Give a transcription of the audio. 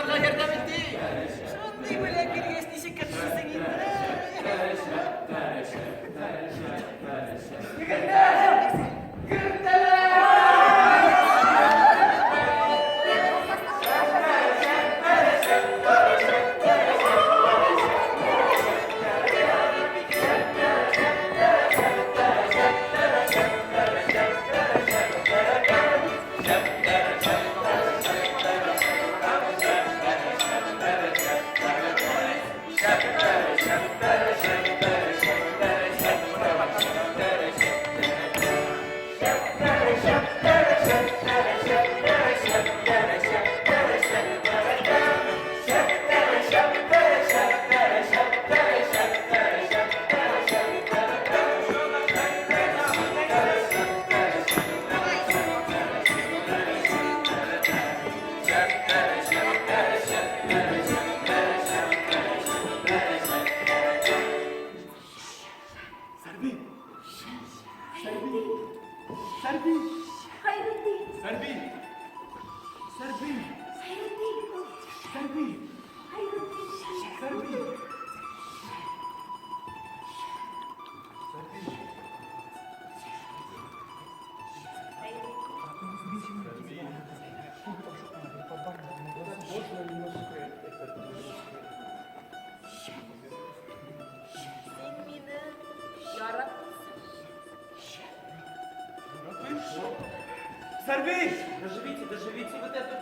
Балаларга ярдәм итик. Шундый бүләк биргәч, ничек кертмисең инде? Егетләр! Сәрби! Сәрби! Сәрби! Хәйретдин! Сәрби! Сәрби! Хәйретдин! Сәрби! Хәйретдин! Сәрби! Син мине яратмыйсың. Сәрби! Доживите, доживите вот эту